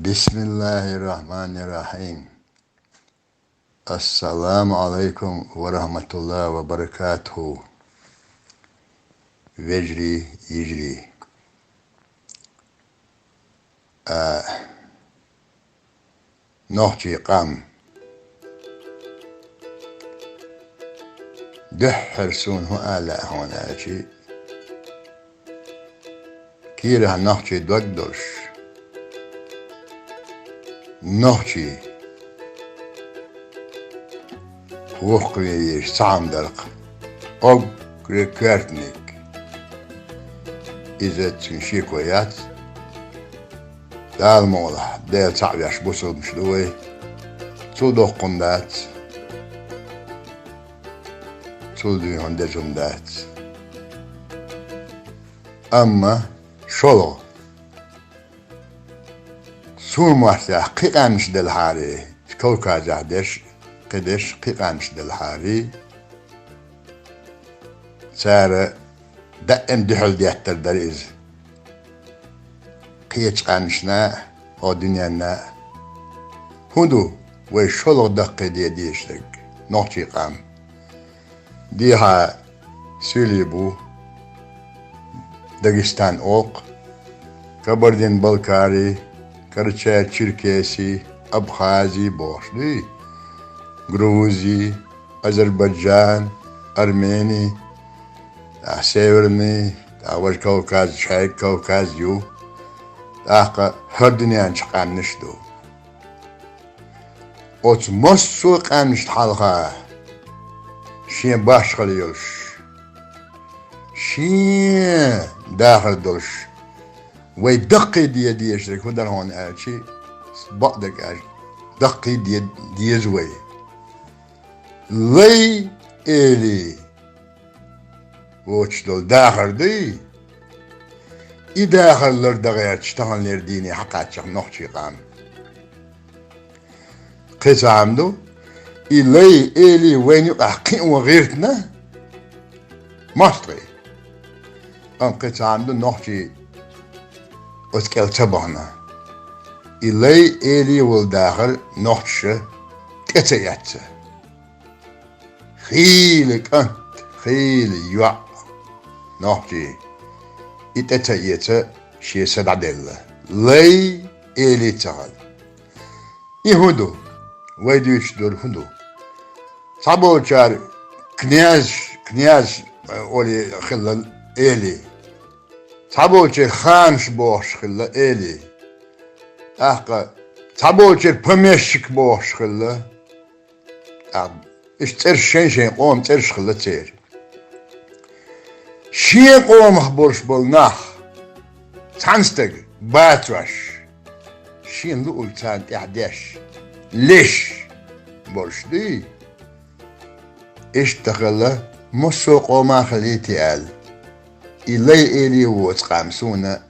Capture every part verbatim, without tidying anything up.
بسم الله الرحمن الرحيم. السلام عليكم ورحمة الله وبركاته. Вежарий, йижарий. А, нохчий къам. Дуьххьара суна хӀун ала лаьа хьуна аьлча, кийрахь нохчий дог долуш, нохчий воккхаве везаш цхьа хӀума дара-кх, уггаре коьртаниг. Иза цуьнан шеко яц. Дала мукъалахь, Дела цхьаъ веш бусалбанаш ду вай. Цул доккха хӀума дац. Цул дуьйна деза хӀума дац. Амма шолгӀа, суна моттехь, кхин къаьмнаш делхьарий, Кавказехь дерш, кхин дерш кхин къаьмнаш делхьарий, цара даима дуьхьал деттар дара иза. Кхечу къаьмнашна а, хӀокху дуьненна а. ХӀун ду вай шолгӀа даккхийде дезаш дерг, нохчий къам? Дехьа суьйлий бу Дагестан олу, Кабардин-Балкари, Карачай-Черкеси, Абхази бохуш дуй, Грузи, Азербайджан, Армени, а, Северный, а, важа Кавказ, Шайга Кавказ ю. ТӀаккха хӀара дуьнен чу къаьмнаш ду. Оцу массо а къаьмнашна хьалха шен башхалла йолуш, шен дахар долуш, вай даккхийде дезаш дерг хӀун дара хьуна аьлча, бакъдерг аьлча, даккхийде деза вай. Лай эли воцуш долу дахар дуй, и дахар лардан гӀерташ таханлера дийне хьакхаьчча нохчий къам. Кхин цхьа хӀума ду, и лай эли вайна юкъахь кхин а ван гӀиртина, мостагӀий. Амма кхин цхьа хӀума ду, нохчий оцу кӀел ца бахана. И лай эли волу дахар нохчаша тӀе ца эцна. Хийла кӀант, хийла йоӀ нохчий и тӀе ца эца, шен са дӀаделла. Лай эли ца хилла. И хӀун ду? Вай дуьйцуш долу хӀун ду? Цхьаболчара князь, князь, э, олий хилла эли. Цхьаболчара ханаш бохуш хилла эли. ТӀаккха цхьаболчара помещик бохуш хилла. ТӀаккха иштта цӀераш, шайн-шайн къоман цӀераш хилла церан. Шен къомах болуш болу нах, цхьана стага бацош, шена луург царна тӀехь деш, леш болуш дуй? Иштта хилла, массо а къоман хилийта аьлла. И лай эли воцу къам суна,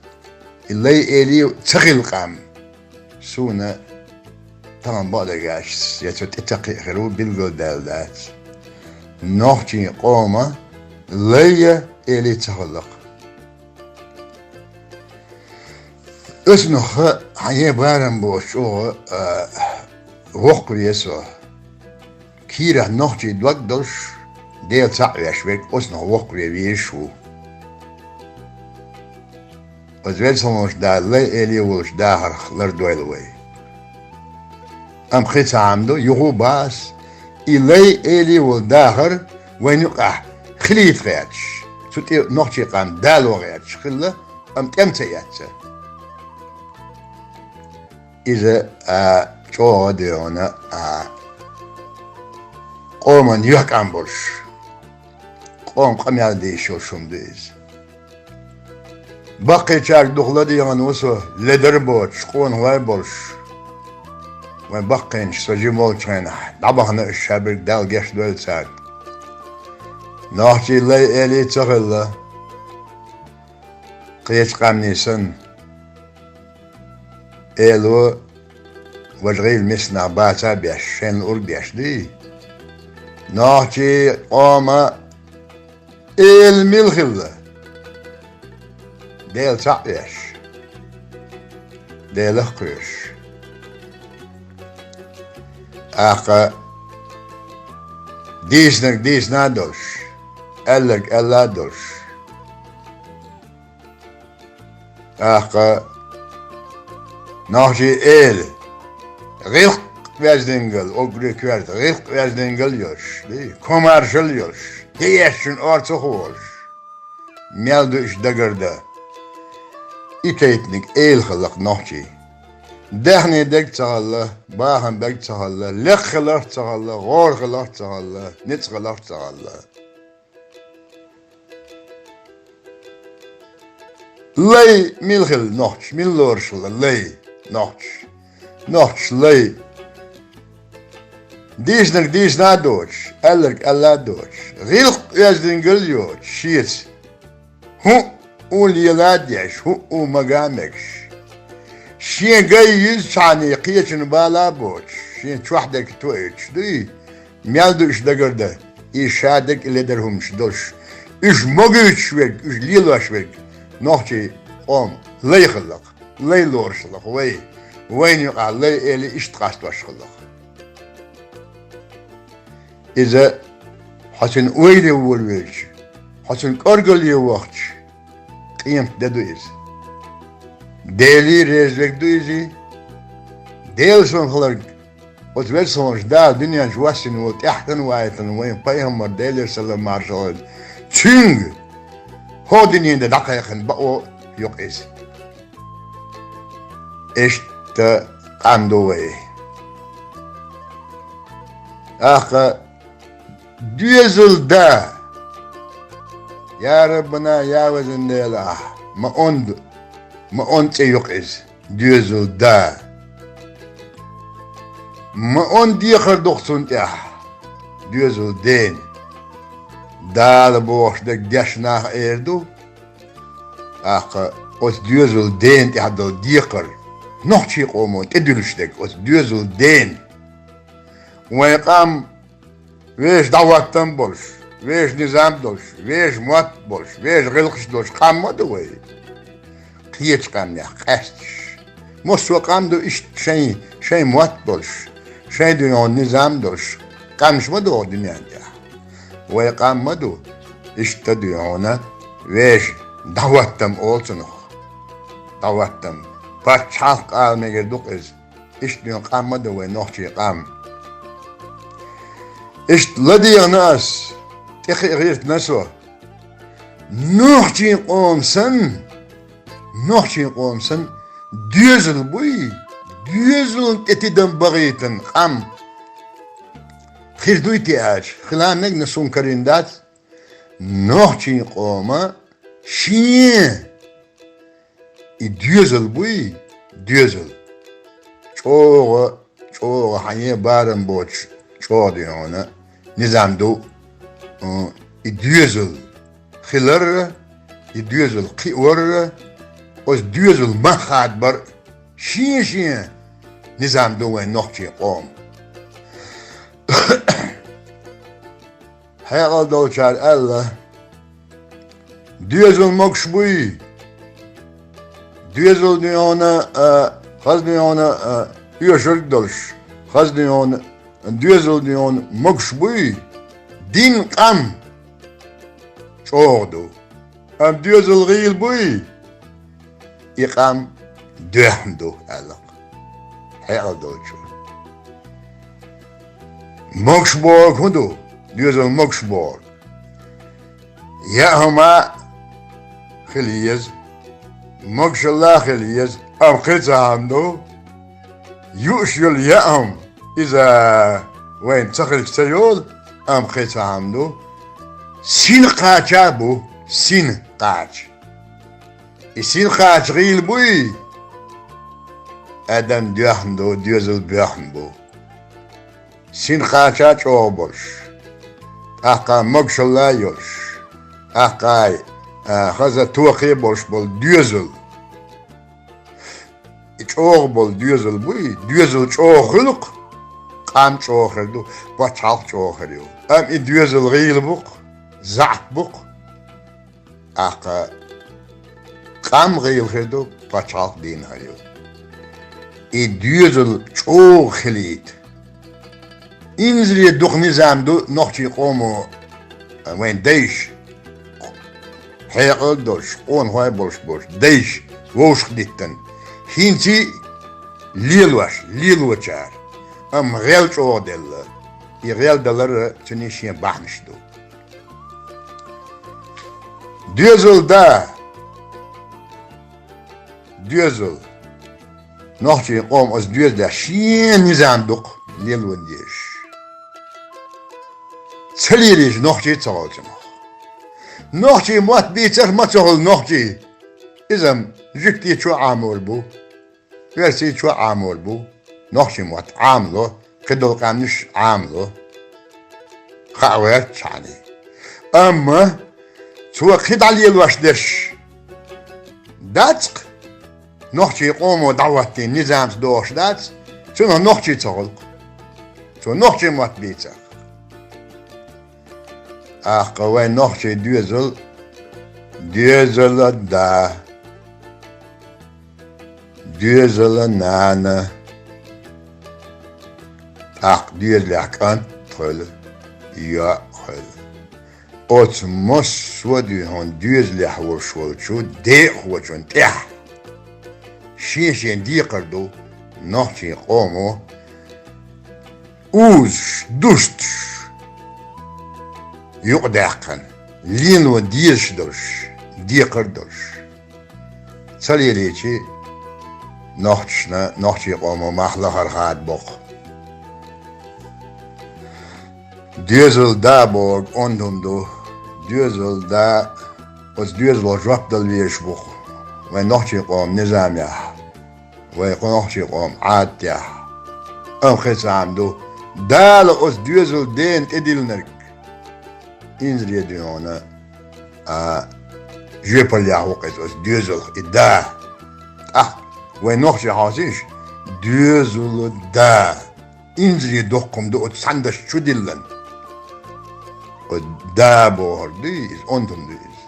и лай эли ца хилла къам суна тахана бакъдерг аьлча, я цу тӀе ца кхиа хир ву, билгалдаьлла дац. Нохчийн къоман лай а, эли а ца хилла-кх. Оцунах хьан е барам боцу чӀогӀа, а, воккхаве со. Кийрахь нохчий дог долуш, Дела цхьаъ веш верг оцунах воккхаве везаш ву. Оцу Везачу Хьалхарчу Дала лай эли волчу дахарх лардойла вай. Амма кхин цхьа хӀума ду, юха а боху ас, и лай эли волу дахар вайна юкъахь хилийта гӀерташ, цу тӀе нохчийн къам дало гӀерташ хилла, амма тӀе ма ца эцна. Иза, а, чӀогӀа а дерриг, а, къоман юьхькӀам болуш, къоман къамел дийш йолуш хӀума ду иза. Баккхийчаьрга дукха ладегӀна ву со, ледар боцуш, къонахой болуш. Вайн баккхийнаш со жима волчу хенахь дӀабахана уьш, шаберг Дала гечдойла царна. Нохчийн лай эли ца хилла, кхечу къаьмнийн санна. Эло важа гӀийла миска нах баца а беш, шайна луург деш дуй? Нохчийн къоман эла мила хилла? Дела цхьаъ веш, Делах кхоьруш, ТӀаккха дийцинарг дийцина а долуш, аьлларг аьлла а долуш. ТӀаккха нохчийн эла гӀиллакх-оьздангалла, уггаре коьрта гӀиллакх-оьздангалла йолуш, дий, комаьршалла йолуш, тӀеэцначун орцах а волуш, мел ду уьш дагардан, и кхетниг эла хилла-кх нохчийн. Даьхни дерг а ца хилла, бахам берг а ца хилла, лекха хиларх а ца хилла, гӀора хиларх а ца хилла, ницкъ хиларх а ца хилла. Лай мила хилла нохчаша, мила лоруш хилла лай нохчаша? Нохчаша лай. Дийцинарг дийцина а доцуш, аьлларг аьлла а доцуш, гӀиллакх-оьздангалла а йоцуш шеца. ХӀуъу лела а деш, хӀуъу мага а мегаш. Шен гай юьзначхьана кхечун бала а боцуш, шен чохь дерг тоуьйтуш, дуй, мел ду уьш дагардан, иза ша дерг а ледара хӀуманаш долуш, уьш могуьйтуш верг, уьш лелош верг нохчийн къоман лай хилла-кх, лай лоруш хилла-кх вай, вайна юкъахь лай эла иштта къастош хилла-кх. Иза хьо цуьнан ойла вуьйлавелча, хьо цуьнан кӀоргалле вахча, къематде ду иза. Деле реза верг ду иза. Дела сов хиларг, оцу Везачу Дала дуьнен чу воссийна волу тӀаьхьа санна ваийтина вайн пайхамар, Делера салам-маршалла хуьлда цуьнга, хӀокху дуьненан дӀакхайкхина бакъо ю-кх иза. Иштта къам ду вай. ТӀаккха доьзал да. Я Раббана, я Везан Дела ахь, ма онда, ма онда цӀе ю-кх иза, доьзал да. Ма онда декхар ду-кх цунна тӀехь, доьзал дена. Дала бохуш дерг деш нах эр ду, тӀаккха оцу доьзал дена тӀехь долу декхар, нохчийн къомо тӀедуьллуш дерг оцу доьзал дена. Вайн къам вешан дӀахӀоттам болуш, вешан низам долуш, вешан мотт болуш, вешан гӀиллакхаш долуш къам ма ду вай. Кхечу къаьмнех къаьсташ. Массо а къам ду иштта шайн, шайн мотт болуш, шайн дуьйхьун низам долуш къаьмнаш ма ду хӀокху дуьнен тӀехь. Вай къам ма ду, иштта дуьйхьуна вешан дӀахӀоттам олу цунах. ДӀахӀоттам. Пачхьалкх ала мегар ду-кх иза. Иштта дуьйна къам ма ду вай нохчийн къам. Иштта ладегӀна ас, тӀекхиа гӀиртина со. Нохчийн къоман санна, нохчийн къоман санна, доьзал буй, доьзална тӀе тидам бахийтина къам хир дуй те аьлча, хила мегна, суна карийна дац. Нохчийн къоман шен и доьзал буй, доьзал. ЧӀогӀа, чӀогӀа хьан е барам боцуш, чӀогӀа дуьйхьуна низам ду, м, и доьзал хиларра, и доьзал кхиорра, оцу доьзал мах хадабар а, шен-шен низам ду вайн нохчийн къоман. Хьекъал долчара аьлла: «Доьзал могуш буй, доьзал дуьйхьуна, а, хаза дуьйхьуна, а, оьшург а долуш, хаза дуьйхьуна, доьзал дуьйхьуна могуш буй, дин, къам чӀогӀа ду. Амма доьзал гӀийла буй, и къам доьхна ду», — аьлла-кх хьекъал долчо. Могуш бохург хӀун ду? Доьзал могуш бохург яа хӀума а хила еза, могушалла а хила еза, амма кхин а цхьа хӀума ду. Юуш йолу яа хӀума, иза вайна ца хилча ца йолу, амма кхин а цхьа хӀума ду. Сина кхача а бу, сина кхача. И сина кхача гӀийла буй, адам доьхна ду, доьзал боьхна бу. Сина кхача а чӀогӀа болуш, тӀаккха могушалла а йолуш, тӀаккха а, а, хаза тохе а болуш болу доьзал. И чӀогӀа болу доьзал буй, доьзал чӀогӀа хуьлу-кх, къам чӀогӀа хир ду, пачхьалкх чӀогӀа хир ю. Амма и доьзал гӀийла бу-кх, заьӀап бу-кх. ТӀаккха къам гӀийла хир ду, пачхьалкх дийна хир ю. И доьзал чӀогӀа хилийта, Инзаре дукха низам ду нохчийн къомо, вайн дайша, хьекъал долуш, къонахой болуш болуш, дайша вовшах диттина, хӀинца а лелош, лелочара, амма гӀел чӀогӀа делла. И гӀел далар цуьнан шен бахьанаш ду. Доьзал да, доьзал. Нохчийн къоман оцу доьзалехь шен низам ду-кх лело дезаш. Ца лелийча нохчий ца хуьлу цунах. Нохчийн мотт бийцарх ма ца хуьлу нохчий. Иза-м жуьгтичо а Ӏамор бу, оьрсичо а Ӏамор бу. Нохчийн мотт Ӏамало, кхидолу къаьмнаш а Ӏамало. Хаа гӀертачхьана. Амма цо кхин дӀа лелош дерш дац-кх, нохчийн къомо дӀахӀоттийна низамца догӀуш дац, цунах нохчий ца хуьлу-кх. Цо нохчийн мотт бийцарх. ТӀаккха вайн нохчийн доьзал, доьзал а да, доьзал а нана, тӀаккха доьзалехь кӀант хуьлу, йоӀ хуьлу. Оцу массо а дуьйхьун доьзалехь волуш волчу декъахочун тӀехь шен-шен декхар ду нохчийн къомо узуш, дустуш, юкъадаьккхина, лело дезаш долуш, декхар а долуш. Ца лелийча нохчашна, нохчийн къомо мах лахара хадабо-кх. Доьзал да бохург онда хӀума ду. Доьзал да, оцу доьзалх жоп дала везаш бу-кх вайн нохчийн къоман низамехь, вайн нохчийн къоман Ӏадатехь. Амма кхин цхьа хӀума ду. Дала оцу доьзал дена тӀедиллинарг инзаре дуьйхьуна, а, жоьпаллехь ву-кх иза оцу доьзалх и да. ТӀаккха вайн нохчийн хьовсийша, доьзал да. Инзаре доккха хӀума ду оцу цхьана дашца чу диллина. Оцу да бохург дуй иза, онда хӀума ду иза.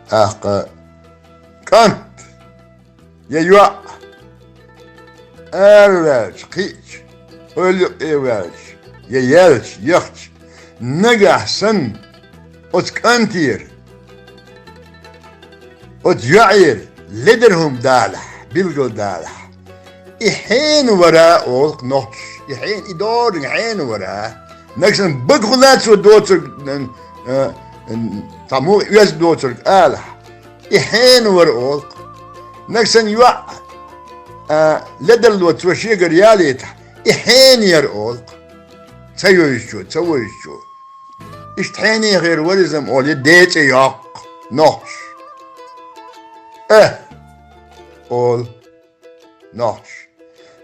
ТӀаккха кӀант я йоӀ араваьлча, кхиъча, эвла юкъе ваьлча, я яьлча, яхча, нагахь санна оцу кӀантера, оцу йоӀера ледара хӀума далахь, билггал далахь, и хьенан вара олу-кх нохчаша, и хьенан, и дорниг хьенан вара. Нагахь санна бага хӀун лаьцна доцург, н-, а, н-, цхьа муха оьзда доцург алахь, и хьенан вара олу-кх. Нагахь санна йоӀ, а, ледарло цо шегара ялийтахь, и хьенан яра олу-кх. Ца йовзучо, ца вовзучо. Иштта хьенехера варизма олий, ден цӀе йоккху нохчаша. Э, олу нохчаша.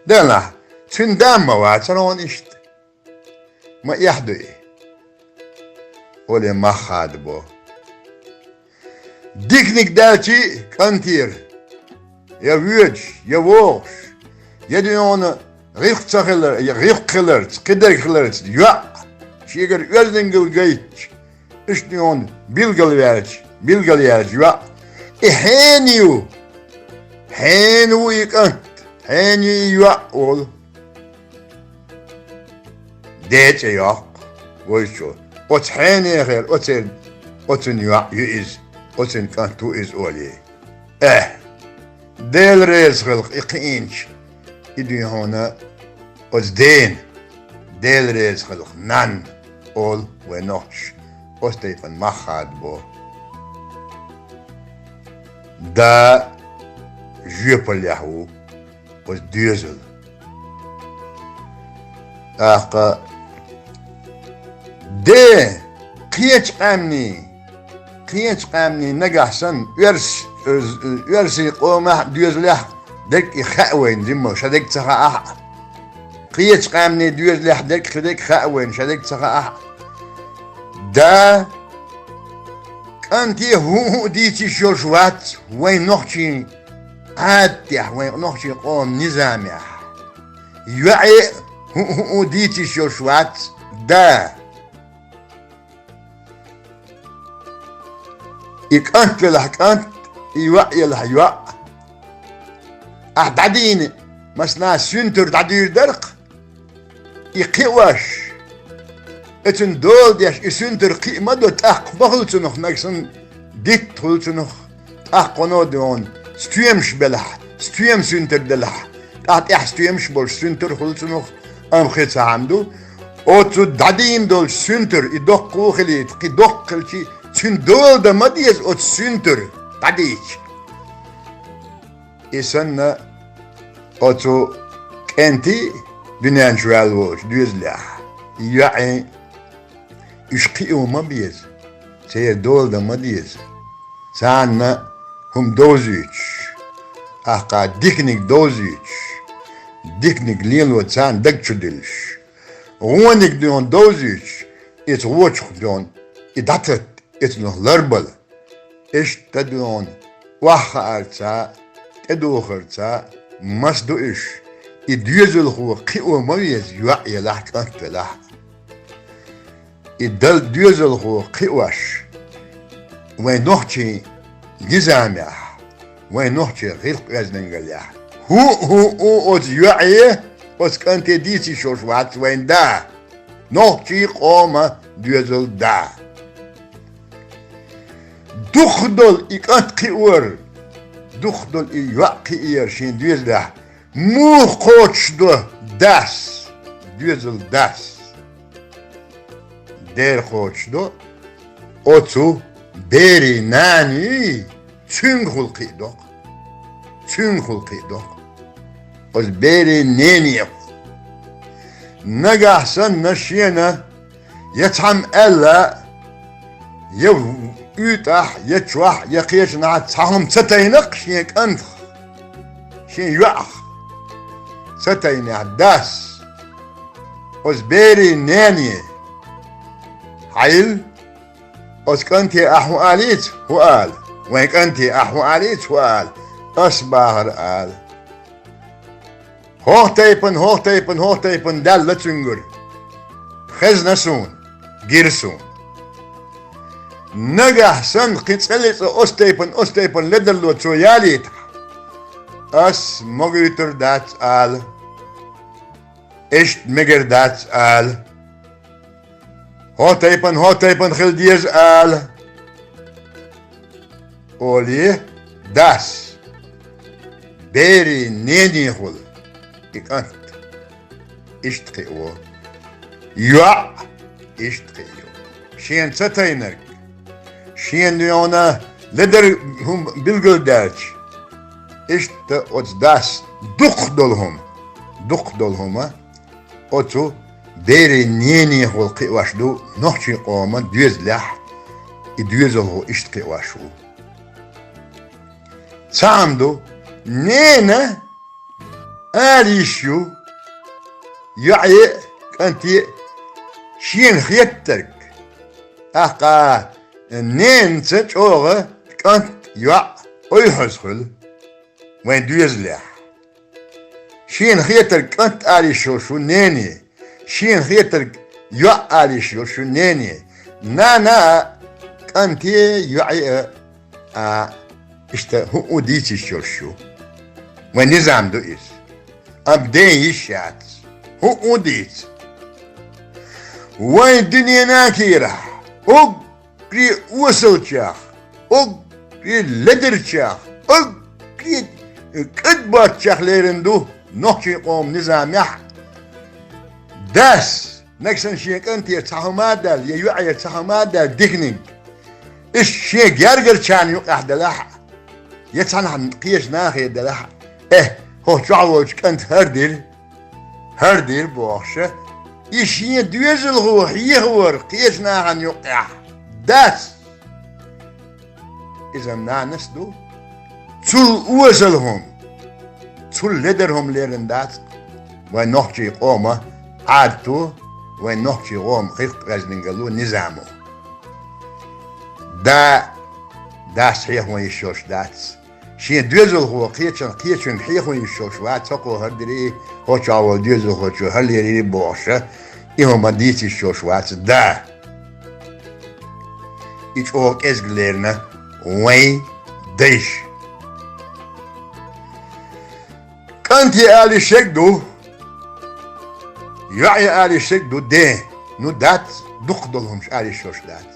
Делахь, цуьнан да ма вацара хьуна иштта. Ма эхь ду и. Олий мах хадабо. Диканиг даьлча а кӀантера, я воьдуш, я вогӀуш, я дуьйхьуна гӀиллакх ца хилар, я гӀиллакх хиларца, кхидерг хиларца, йоӀ шегара оьздангалла гайтча, иштта дуьйхьуна билгалваьлча, билгалъяьлча йоӀ, и хьенан ю, хьенан ву и кӀант, хьенан ю и йоӀ олу. Ден цӀе йоккху вовзучо. Оцу хьенехера, оцеран, оцуьнан йоӀ ю иза, оцуьнан кӀант ву иза олий. Э, Дела реза хуьлда-кх и кхиъначу, и дуьйхьуна оцу дена, Дела реза хуьлда-кх нанна, олу вайн нохчаша, оцу тайпана мах хадабо. Да жоьпаллехь ву оцу доьзал. ТӀаккха ден кхечу къаьмнийн, кхечу къаьмнийн нагахь санна, оьрс-, оьрсийн къомехь а, доьзалехь а дерг и хаьа вайна, жимма ша дерг ца хаахь а. Кхечу къаьмнийн доьзалехь дерг, кхин дерг хаьа вайна, ша дерг ца хаахь а. Да кӀанте хӀуъу-хӀуъу дийца йиш йолуш вац вайн нохчийн Ӏадатехь, вайн нохчийн къоман низамехь. ЙоӀе а хӀуъу-хӀуъу дийца йиш йолуш вац да. И кӀант елахь кӀант, и йоӀ елахь йоӀ. Ахь дӀадийна, масала, суьнтур дӀадуьйр дара-кх. И кхиош, эцун дола деш, и сунтар кхиа ма до, тӀаккха ма хуьлу цунах нагахь санна дитт хуьлу цунах, тӀаккха хӀуно а доьгӀна, стоьмаш белахь, стоьма сунтар делахь, тӀаккха тӀехь стоьмаш болуш сунтар хуьлу цунах, амма хи ца хьама ду. Оцу дӀадийна долчу сунтар, и доккха хилийта, кхин доккха хилчи, цуьнан дола дан ма деза оцу сунтар дӀадийча. И санна оцу кӀентий, дуьнен чу ваьлла волчу доьзалехь, йоӀе, уьш кхио ма беза, церан дола дан ма деза. Царна хӀума довзуьйтуш, тӀаккха диканиг довзуьйтуш, диканиг лело царна даг чу дуьллуш, вониг доьгӀна довзуьйтуш, иза вочух доьгӀна, и дӀататта, эцунах ларбала. Иштта доьгӀна, охьахаарца, тӀедухарца, маса ду уьш, и доьзалхо кхио ма веза, йоӀ елахь, кӀант велахь. И дал доьзалхо кхиош вайн нохчийн низамехь, вайн нохчийн гӀиллакх-оьздангаллехь. ХӀуъ, хӀуъ, оцу йоӀе, оцу кӀанте дийца йиш йолуш вац вайн да, нохчийн къоман доьзал да. Дукхах долу и кӀант кхиор, дукхах долу и йоӀ кхиор шен доьзалехь муха кхочуш до дас, доьзал дас? Дера кхочуш до оцу берийн наний, цуьнгахула кхиадо-кх. Цуьнгахула кхиадо-кх. Оцу берийн ненехула. Нагахь санна шена я цхьамма аьлла, я уьйтӀахь, я чохь, я кхечанхьа цхьа хӀума ца тайна-кх шен кӀантах, шен йоӀах ца тайнехь, дас, оцу берийн нене, хьайла, оцу кӀанте ахь хӀун алийца, хӀун ала, вайн кӀанте ахь хӀун алийца, хӀун ала, ас бахара ала. ХӀокху тайпана, хӀокху тайпана, хӀокху тайпана даьлла цуьнгара. Хезна суна, гира суна. Нагахь санна кхин цкъа-лецкъа оцу тайпана, оцу тайпана ледарло цо ялийтахь, ас могуьйтур дац ала. Иштта мегар дац ала. ХӀокху тайпана, хӀокху тайпана хила деза ала. Олий, дас, берийн ненехула и кӀант иштта кхио, йоӀ иштта кхио. Шена ца тайнарг, шена йогӀна ледар хӀума билгалдаьлча, иштта оцу дас дукхах долу хӀума, дукхах долу хӀума оцу берийн ненехула кхиош ду нохчийн къоман доьзалехь, и доьзалхо иштта кхиош ву. Цхьаъ ду, нена ала йиш ю йоӀе а, кӀанте а шена хеттарг. ТӀаккха ненаца чӀогӀа кӀант, йоӀ ойхьаза хуьлу вайн доьзалехь. Шена хетарг кӀант ала йиш йолуш ву нене, шена хетарг йоӀ ала йиш йолуш ву нене, нана а, кӀанте а, йоӀе а, а, иштта хӀуъу дийца йиш йолуш ю. Вайн низам ду иза. Амма ден йиш яц. ХӀуъу дийца. Вайн дуьненан кийрахь, уг Уггаре осалчех, уггаре ледарчех, уггаре кӀадбоцчех лерина ду нохчийн къоман низамехь дас, нагахь санна шен кӀантера цхьа хӀума а даьлла, я йоӀера цхьа хӀума а даьлла диканиг, иштта шен гергарчарна юкъахь делахь а, я цхьанхьа кхечу нахе делахь а, э, хӀокху чохь волчу кӀанта хӀара дира, хӀара дира бохуша, и шен доьзалхо хьехавора кхечу нахана юкъехь дас. Иза нанас ду. Цул осал хӀума, цул ледар хӀума лерина дац вайн нохчийн къоман Ӏадато, вайн нохчийн къоман гӀиллакх-оьздангалло, низамо. Да, дас хьехо йиш йолуш дац. Шен доьзалхо кхечан, кхечуьнга хьехо йиш йолуш вац, хӀокхо хӀара дирий, хӀокху чохь волу доьзалхочо хӀара лерий бохуша, и хӀума дийца йиш йолуш вац, да. И чӀогӀа кӀезиг лерина вайн дайша. КӀанте ала йиш ерг ду, ЙоӀ я ала йиш йолаш ду де. Ну, дац, дукха долу хӀумнаш ала йиш йолаш дац.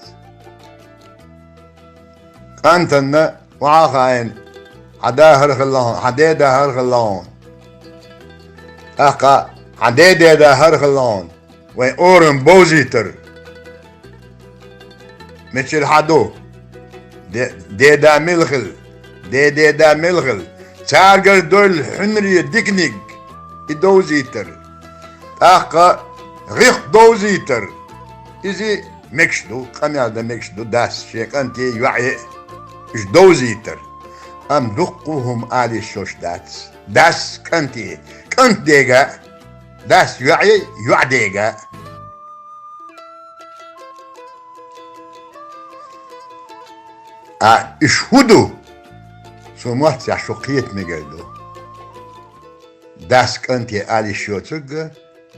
КӀантана охьа а хаийна, хьан да хӀара хилла хьуна, хьан деда хӀара хилла хьуна. ТӀаккха хьан деда хӀара хилла хьуна. Вайн орам бовзийтар. Мичара хьан ду? Де-, деда мила хилла? Де-деда мила хилла? Царгара дойла хьуьнаре диканиг, и довзийтар. ТӀаккха гӀиллакх довзийтар. Иза мегаш ду, къамел дан мегаш ду дас шен кӀанте, йоӀе а, уьш довзийтар. Амма дуккха а хӀума ала йиш йолаш дац. Дас кӀанте, кӀант дега а, дас йоӀе, йоӀ дега а. А уьш хӀун ду? Цу маттахь шу кхета мегар ду. Дас кӀанте ала йиш йоцург а,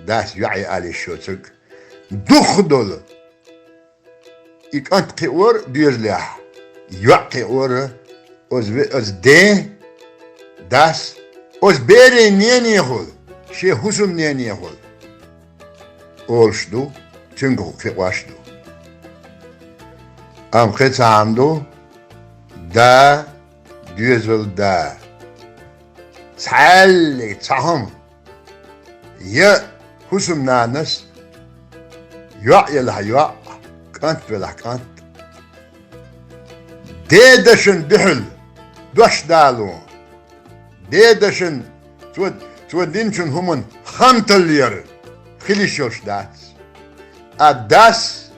дас йоӀе ала йиш йоцург а. Дукха долу и кӀант кхиор доьзалехь, йоӀ кхиор, оцу ве-, оцу ден, дас, оцу берийн ненехула, шен хӀусамненехула олуш ду, цуьнгахула кхиош ду. Амма кхин цхьа хӀума ду, да, доьзал да. Цхьаьллиг цхьа хӀума. Я хӀусамнанас, йоӀ елахь йоӀ, кӀант велахь кӀант. Дедашна дуьхьал дош дало. Дедашна цо, цо динчун хӀуманна ханталла яр хила йиш йолуш дац. А дас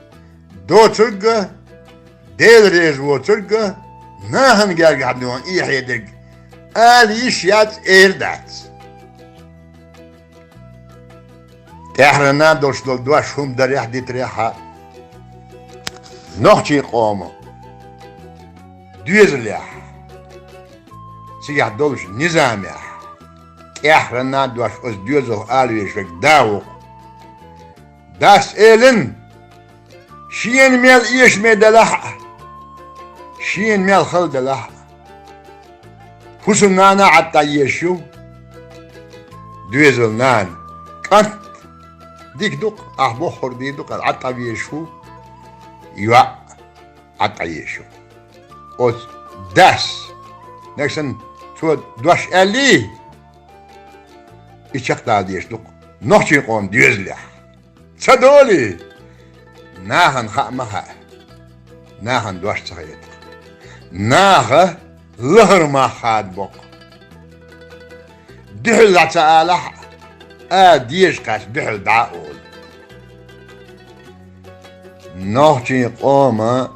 доцург а, Дела реза воцург а, нахана гергахь дуьйна и хьедерг ала йиш яц, эр дац. ТӀаьхьарна долуш долу дош хӀума дарехь а, дитарехь а, нохчийн къоман доьзалехь, цигахь долуш низамехь, тӀаьхьарна дош оцу доьзалх ала везарг да ву-кх. Дас элина, шена мел эшаме делахь а, шена мел хала делахь а, хӀусамнана Ӏад дӀаезаш ю, доьзал нана, кӀант дика ду-кх, ахь боххур дийр ду-кх, Ӏад дӀавезаш ву, йоӀ Ӏад дӀаезаш ю. Оцу дас, нагахь санна цо дош аьллий, и чекхдала дезаш ду-кх нохчийн къоман доьзалехь. Ца долий, нахана хаа ма хаьа, нахана дош ца хета. Наха лахара мах хадабо-кх. Дуьхьал дӀа ца алахь а, а деза кхаьчча дуьхьал дӀа а олу. Нохчийн къоман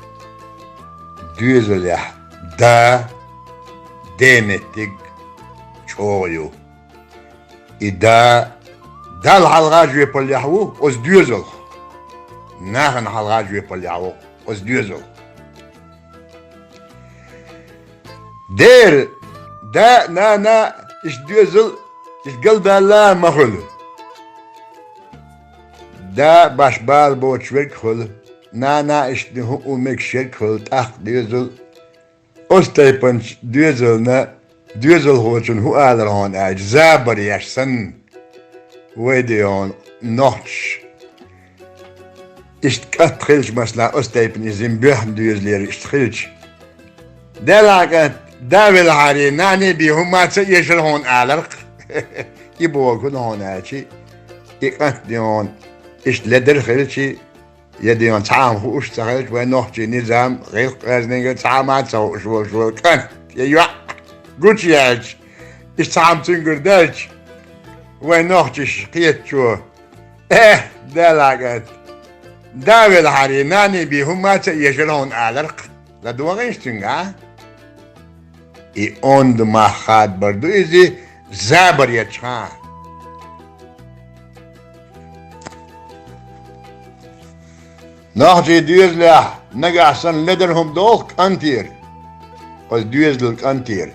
доьзалехь да, ден меттиг чӀогӀа ю. И да Далла хьалха а жоьпаллехь ву оцу доьзалх, нахана хьалха а жоьпаллехь ву оцу доьзалх. Дера, да а, нана а, иштта доьзал, иштта галбаьлла а ма хуьлу. Да баш бала боцуш верг а хуьлу, нана а иштта хӀуъу мегаш ерг а хуьлу, тӀаккха доьзал. Оцу тайпанчу доьзална, доьзалхочун хӀун алар хьуна аьлча, забар еш санна, вай де хьуна нохчаш. Иштта кӀант хилча, масала, оцу тайпана иза боьхна доьзалера иштта хилча, Делахь кӀант, да велахьарий, нане бен хӀумма а ца эшар хьуна аларх. И бохург хӀун ду хьуна аьлча, и кӀант де хьуна иштта ледара хилча, я де хьуна цхьа а хӀума хууш ца хилча, вайн нохчийн низам, гӀиллакх-оьздангалла цхьа а хӀума ца хууш волуш волу кӀант я йоӀ гучуяьлча, иштта цхьа а хӀума цуьнгара даьлча, вайн нохчаша кхетачо: «Э, Делахь кӀант, да велахьарий, нане бен хӀумма а ца эшар хьуна» аларх. ЛадогӀийша цуьнга, а? И онда мах хадабар ду иза, забар ечхьана. Нохчийн доьзалехь нагахь санна ледара хӀума догӀу-кх кӀантера, оцу доьзалан кӀантера,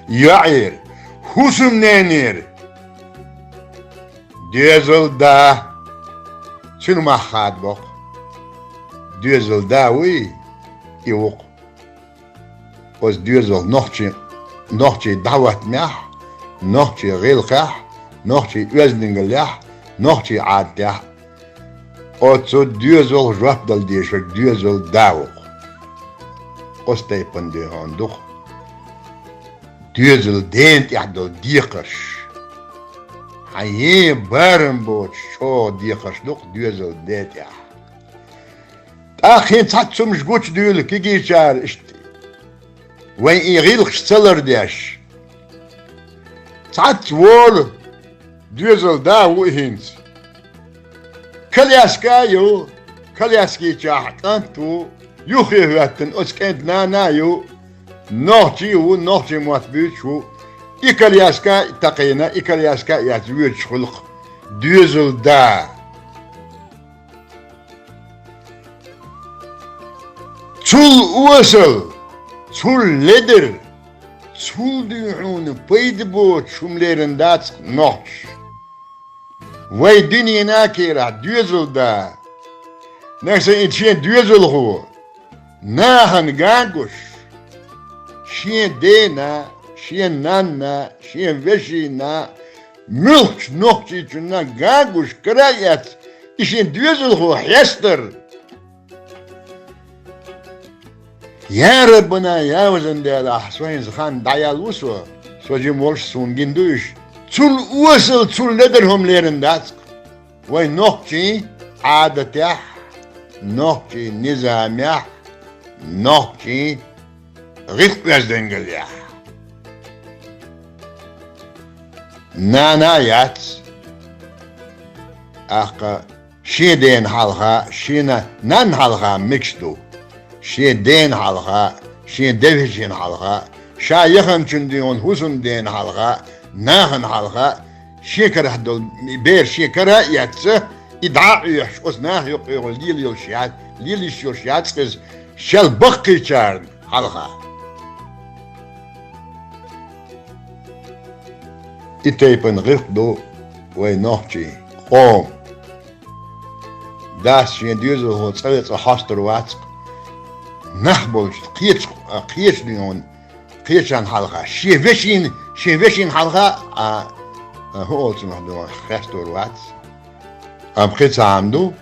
йоӀера, хӀусамненера. Доьзал да, цуьнан мах хадабо-кх. Доьзал да вуй, и ву-кх. Оцу доьзалх нохчийн, нохчийн дӀахӀоттамехь, нохчийн гӀиллакхехь, нохчийн оьздангаллехь, нохчийн Ӏадатехь оцу доьзалх жоп дала дезаш доьзал да ву-кх. Оцу тайпана дуй хьуна ду-кх доьзал дена тӀехь долу декхарш. Хьан е барам боцуш чӀогӀа декхарш ду-кх доьзал ден тӀехь. ТӀаккха хӀинца цхьацца хӀумнаш гучудуьйлу кегийчара иштта, вайн и гӀиллакхаш ца лардеш. Цхьацца волу доьзал да ву и хӀинца. Коляска а ю, коляски чохь кӀант ву, юххе хӀоьттина оцу кӀентан нана а ю, нохчи а ву, нохчийн мотт буьйцуш ву. И коляска а такхийна, и коляска а эцна воьдуш хуьлу-кх доьзал да. Цул осал, цул ледара, цул дуй хьуна пайда боцуш хӀума лерина дац-кх нохчаша. Вай дуьненан кийрахь доьзал да. Нагахь санна и шен доьзалхо нахана ган а гуш, шен дена, шен нанна, шен вешина, муьлххачу нохчичунна ган а гуш, кара а эцна, и шен доьзалхо хьестар. Я Раббана, я везан Дела, ахь со хӀинца хан дӀаяьлла ву со, со жима волуш суна гина ду уьш. Цул осал, цул ледара хӀума лерина дац-кх вайн нохчийн Ӏадатехь, нохчийн низамехь, нохчийн гӀиллакх-оьздангаллехь. Нана а яц, тӀаккха шен дена хьалха, шена нанна хьалха мегаш ду. Шен дена хьалха, шен девешина хьалха, ша яханчун дуй хьуна хӀусамдена хьалха, нахана хьалха, шен карахь долу бер шен кара а эцна, и дӀа а Ӏоьхьуш, оцу наха юккъехула лела йолуш яц, лела йиш йолуш яц-кх иза, шел баккхийчарна хьалха. И тайпана гӀиллакх ду вайн нохчийн къоман. Дас шен доьзалхо цӀа веана цкъа хьостур вац-кх, нах болчу кхечу, кхечу дуьйна, кхечарна хьалха, шен вешин, шен вешин хьалха а, а, хӀун олу цунах дуьйна, хестор вац. Амма кхин цхьа хӀума ду,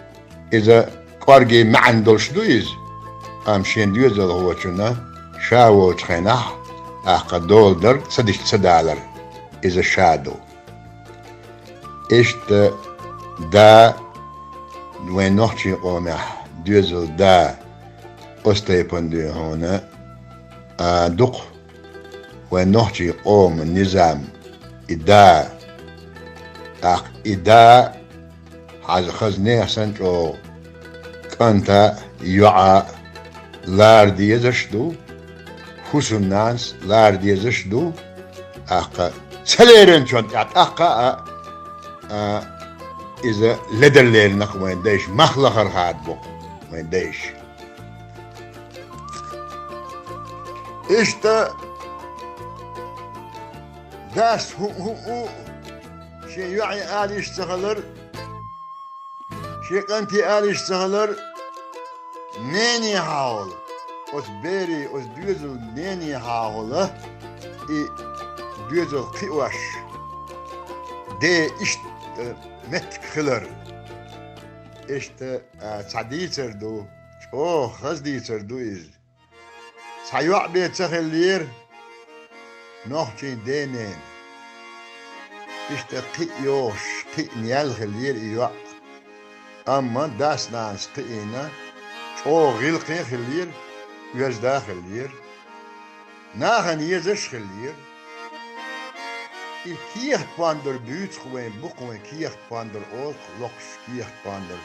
иза кӀорге маьӀна долуш ду иза, амма шен доьзалхочунна ша волчу хенахь, тӀаккха дола дар ца дича ца далар, иза ша ду. Иштта да, вайн нохчийн къомехь доьзал да, оцу тайпана дуй хьуна, а, ду-кх вайн нохчийн къоман низам, и да. ТӀаккха и да хьажа хаза нехан санна чӀогӀа кӀанта а, йоӀа а лара дезаш ду, хӀусамнанас лара дезаш ду, тӀаккха ца леринчунна тӀехь тӀаккха а, а, иза ледарлерина-кх вайн дайша, мах лахара хадабо-кх вайн дайша. Иштта дас хӀуъу-хӀуъу шен йоӀе ала йиш ца хилар, шен кӀанте ала йиш ца хилар, нене хьахула, оцу берийн, оцу доьзалан нене хьахула, и доьзал кхиош, ден иштта, э, меттиг хилар. Иштта, а, цхьа дийцар ду, чӀогӀа хаза дийцар ду иза. Цхьа йоӀ бен ца хиллера нохчийн ден-ненан. Иштта кхин а йогӀуш, кхин а нел хиллера и йоӀ. Амма дас-нанас кхиийна, чӀогӀа гӀиллакхе а хиллера, оьзда а хиллера. Нахана езаш а хиллера. И кехат-пондар буьйцу-кх вайн, бу-кх вайн кехат-пондар олу-кх, локхуш кехат-пондар.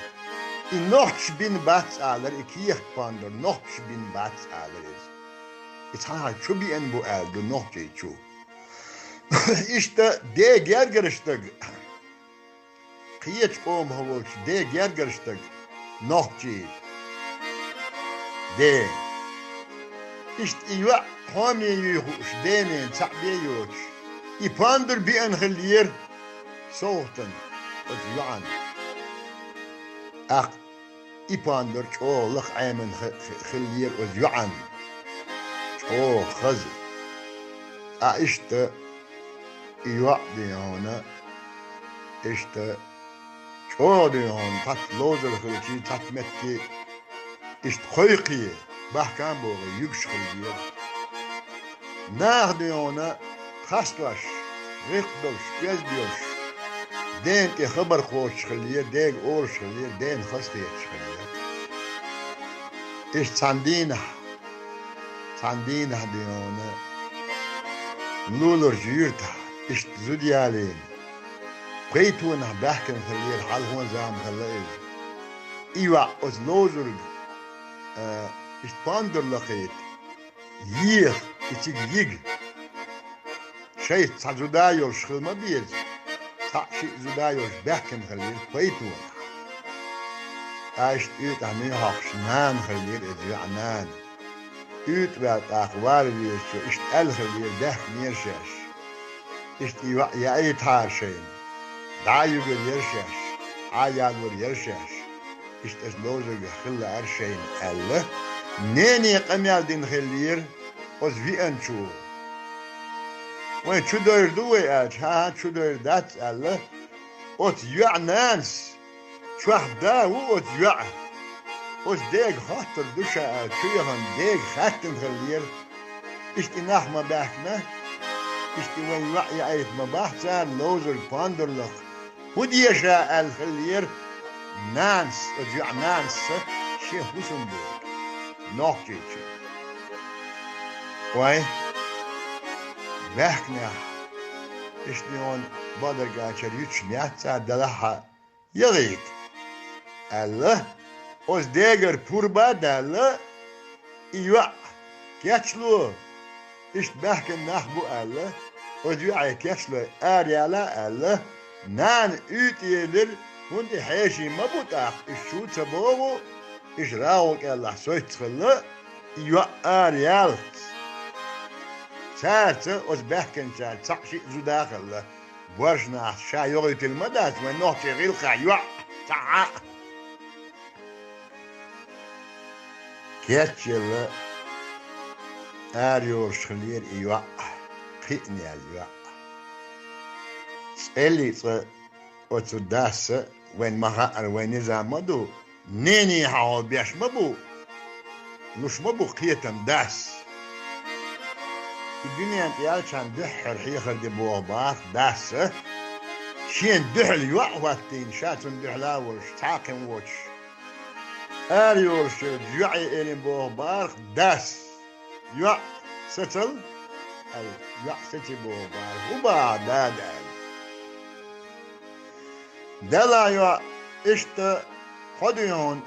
И нохчаша бина бац алар, и кехат-пондар нохчаша бина бац алар иза. И цхьа хьан чу биъна бу аьлла ду нохчийн чу. Иштта ден гергарчу стага, кхечу къомах волчу ден гергарчу стага, нохчийн ден. Иштта и йоӀ хьоме юй хууш, ден-ненан цхьаъ бен йоцуш, и пондар биъна хиллера совгӀатана оцу йоӀана. ТӀаккха и пондар чӀогӀа лакха Ӏемина хи-, хи-, хиллера оцу йоӀана. ЧӀогӀа хаза. Ткъа иштта и йоӀ бен хьуна, иштта чӀогӀа дуй хьуна, цхьацца ловзар хилчий, цхьацца метте иштта кхойкхий, бахкам богӀий, юьгуш хилла дера. Наха дуй хьуна, тхастош, гӀиллакх долуш, оьзда йолуш, дена тӀе хабар кхочуш хилла дера, дега олуш хилла дера, дена хазахеташ хилла дера. Иштта цхьана дийнахь, цхьана дийнахь дуй хьуна, луларчу юьртахь, иштта зуда ялийна, пхейтонах баьхкина хилла дера, хьалхо зама хилла иза. И йоӀ оцу ловзарга, а, иштта пондар лакхийта, еха, и цига йига. Шайца цхьа зуда йолуш хила ма беза, цхьаъ-шиъ зуда йолуш баьхкина хилла дера пхейтонах. Иштта уьйтӀахь муьйхьокхуш нана хилла дера иза, йоӀ-нана. УьйтӀа ваьлла тӀаккха вала везачо иштта аьлла хилла дера, даьхкинера шаьш. Иштта и йоӀ яийтахьара шайна, дӀа а юьгур яра шаьш, Ӏа а ялор яра шаьш. Иштта оцу ловзаргахь хила лаьара шайна аьлла, нене къамел дина хилла дера оцу веанчо. Вайн чудойр ду вай аьлча, хӀан-хӀа, чудойр дац аьлла, оцу йоӀ-нанас, чохь да ву оцу йоӀа. Оцу дега хоттур ду ша аьлла, чу яхана дега хаьттина хилла дера. Иштта и нах ма баьхкина, иштта и вайн йоӀ яийта ма бахь цара, ловзарга пондар лакха. ХӀун де ша аьлла хилла дера нанас, оцу йоӀ-нанас шен хӀусамдега, нохчийчу. Вай, баьхкинехь, иштта йоӀ-нана бакъдерг аьлча юьтуш яц цара, делахь а яхийта, аьлла, оцу дегара пурба а даьлла, и йоӀ кечло, иштта баьхкина нах бу аьлла, оцу йоӀе кечлой араяла аьлла, нана уьйтӀа елира, хӀунда и хьеший ма бу тӀаккха, уьш чу ца богӀу, уьш рагӀу кӀелахь сойтта хилла, и йоӀ араяьллц. Цаьрца оцу баьхкинчаьрца цхьаъ-шиъ зуда а хилла, боьрша нахаца ша йохуьйтийла ма дац вайн нохчийн гӀиллакхехь йоӀ цхьа а. Кечъелла, арайолуш хиллера и йоӀ, кхиъна яьлла йоӀ. ЦӀеллий цкъа оцу дас а, вайн ма-хаъара, вайн низам ма ду, нене хьахьо беш ма бу, луш ма бу кхетам дас. И дуьнен тӀе яьллачхьана дуьххьара хьехар ди боху бахарх дас а, шена дуьхьал йоӀ хӀоттийна, ша цунна дуьхьал а волуш, цхьа а кхин воцуш. Арайолуш йолчу йоӀе элина боху бахарх дас: «ЙоӀ, сацал», аьлла, йоӀ сеци боху бахарх: «ХӀун бахьа, дада?» аьлла. Делахь йоӀ, иштта хьо дуй хьуна,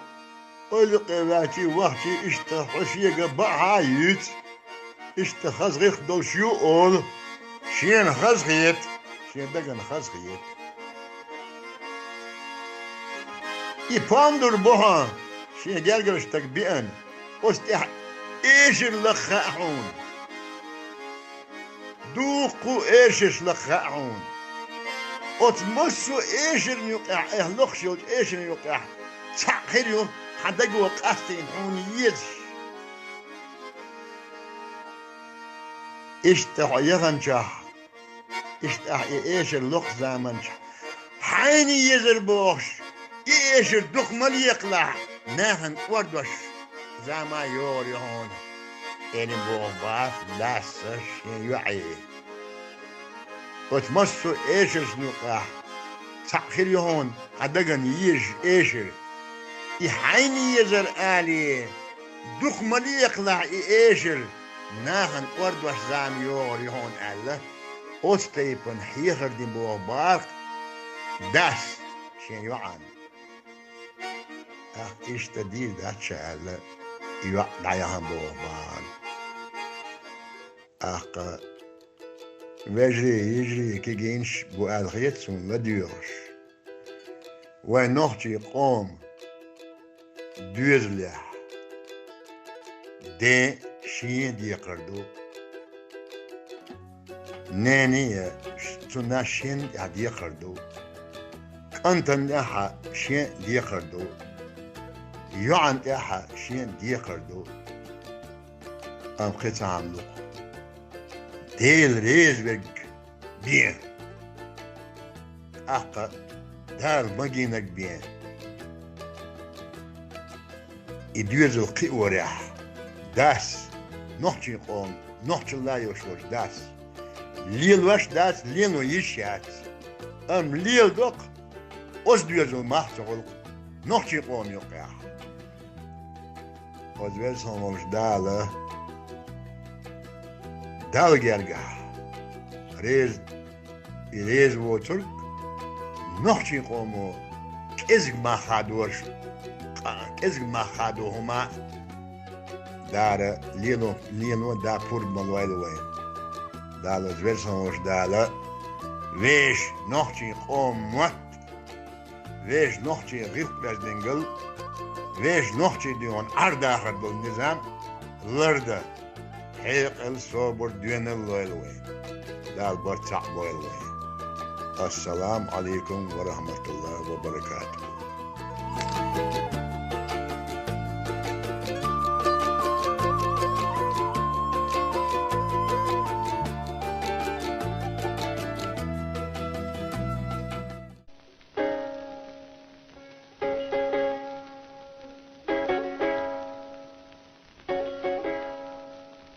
ойла юкъе ваьлчий, вахчий, иштта хьо шега бакъахьа а юьйцу, иштта хаза гӀиллакх долуш ю олу, шена хаза хета, шен дагана хаза хета. И пондар бу хьан, шен гергара стаг беана, оцу тӀехь эшар лакха хаьа хьуна. Дуккха а эшарш лакха хаьа хьуна. Оцу массо а эшарна юкъехь, айхьа лохуш йолчу эшарна юкъехь, цхьаъ хир ю хьан даго къастийна хьуна езаш. Иштта хьо яханчохь, иштта ахь и эшар локху заманчохь, хьайна езар бохуш, и эшар дукха ма лекхалахь, нахана кӀордош зама йогӀур ю хьуна, элина боху бахарх дас а шен йоӀе. Оцу массо а эшаршна юкъахь цхьаъ хир ю хьуна хьан дагана езаш эшар. И хьайна езар алий, дукха ма лекхалахь и эшар, нахана кӀордош зама йогӀур ю хьуна аьлла, оцу тайпана хьехар дина боху бахарх дас шен йоӀана. ТӀаккха иштта дийр дац ша аьлла, и йоӀ дӀаяхана боху бахарх. ТӀаккха вежарий, йижарий, кегийнаш бу аьлла хета суна ладоьгӀуш. Вайн нохчийн къоман доьзалехь ден шен декхар ду, ненан а цунна шен тӀехь декхар ду, кӀантана тӀехь а шен декхар ду, йоӀана тӀехь а шен декхар ду. Амма кхин цхьа хӀума ду-кх. Дела реза верг бен. ТӀаккха Дала магийнарг бен. И доьзал кхиорехь, дас, нохчийн къоман, нохчалла йолуш волчу дас, лелош дац, лело йиш яц. Амма леладо-кх оцу доьзал мах ца гӀуллакх нохчийн къоман юкъехь. Оцу Веза-Сийлахь волчу Дала, Далла гергахь, реза, и реза воцург нохчийн къомо кӀезиг мах хадораш, къа-, кӀезиг мах хадо хӀума а дара, лело, лело а да пурба ма лойла вайн. Дала, оцу Веза-Сийлахь волчу Дала, вешан нохчийн къоман мотт, вешан нохчийн гӀиллакх-оьздангалла, вешан нохчийн дуьхьал Ӏар-дахар долу низам лардан, хьекъал, собар, доьналла лойла вайн. Дала барт цхьаъ бойла вайн. Ассаламу Ӏалайкум ва рахьматуллахӀи ва баракатухӀу.